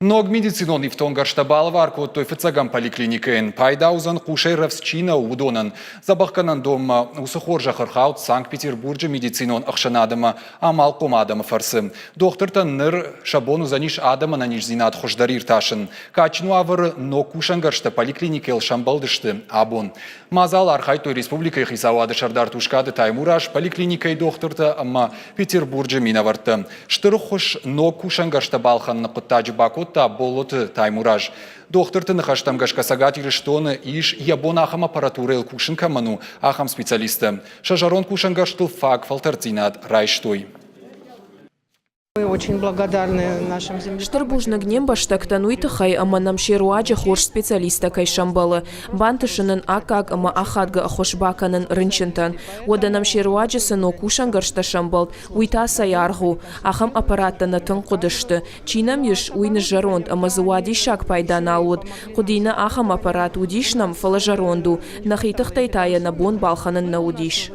Ног медицинон ифтонггӕрзтӕ балӕвар кодтой фыццӕгӕм поликлиникӕйӕн. Пайда уыдзӕн хъусӕй рӕвдз чи нӕу, уыдонӕн. Дзӕбӕхгӕнӕн донмӕ уыцы хорзӕх ӕрхауд Санкт-Петербурджы медицинон ӕхсӕнад ӕмӕ амалхъом адӕмы фӕрцы. Дохтыртӕн ныр сӕ бон уыдзӕнис адӕмы ӕнӕниздзинад хуыздӕр иртасын. Кадджын уавӕры ног кусӕнгӕрзтӕ поликлиникӕйыл сӕмбӕлдысты абон. Мадзалы архайдтой республикӕйы хицауады сӕрдар Тускъаты Таймураз, поликлиникӕйы дохтыртӕ ӕмӕ Петербурджы минӕвӕрттӕ. Стыр ӕххуыс ног кусӕнгӕрзтӕ балхӕныны хъуыддаджы бакодта Боллоты Таймураз. Дохтырты ныхӕстӕм гӕсгӕ Цӕгат Ирыстоны ис, йӕ бон ахӕм аппаратурӕйыл кусын кӕмӕн у, ахӕм специалисттӕ. Сӕ зӕронд кусӕнгӕрзтыл фаг фӕлтӕрддзинад райстой. Стыр бузныг не мбӕстӕгтӕн уый тыххӕй, ӕмӕ нӕм се руаджы хорз специалисттӕ кӕй сӕмбӕлы, бантысы нын аккаг ӕмӕ ахадгӕ ӕххуыс бакӕнын рынчынтӕн. Уӕдӕ нӕм се руаджы цы ног кусӕнгӕрзтӕ сӕмбӕлд, уый та цӕй аргъ у? Ахӕм аппараттӕ нӕ тынг хъуыдысты. Чи нӕм ис, уый ныззӕронд ӕмӕ дзы уадиссаг пайда нал уыд. Хъуыди нӕ ахӕм аппарат, уыдис нӕм, фӕлӕ зӕронд у. Нӕхи тыхтӕй та йӕ нӕ бон балхӕнын нӕ уыдис.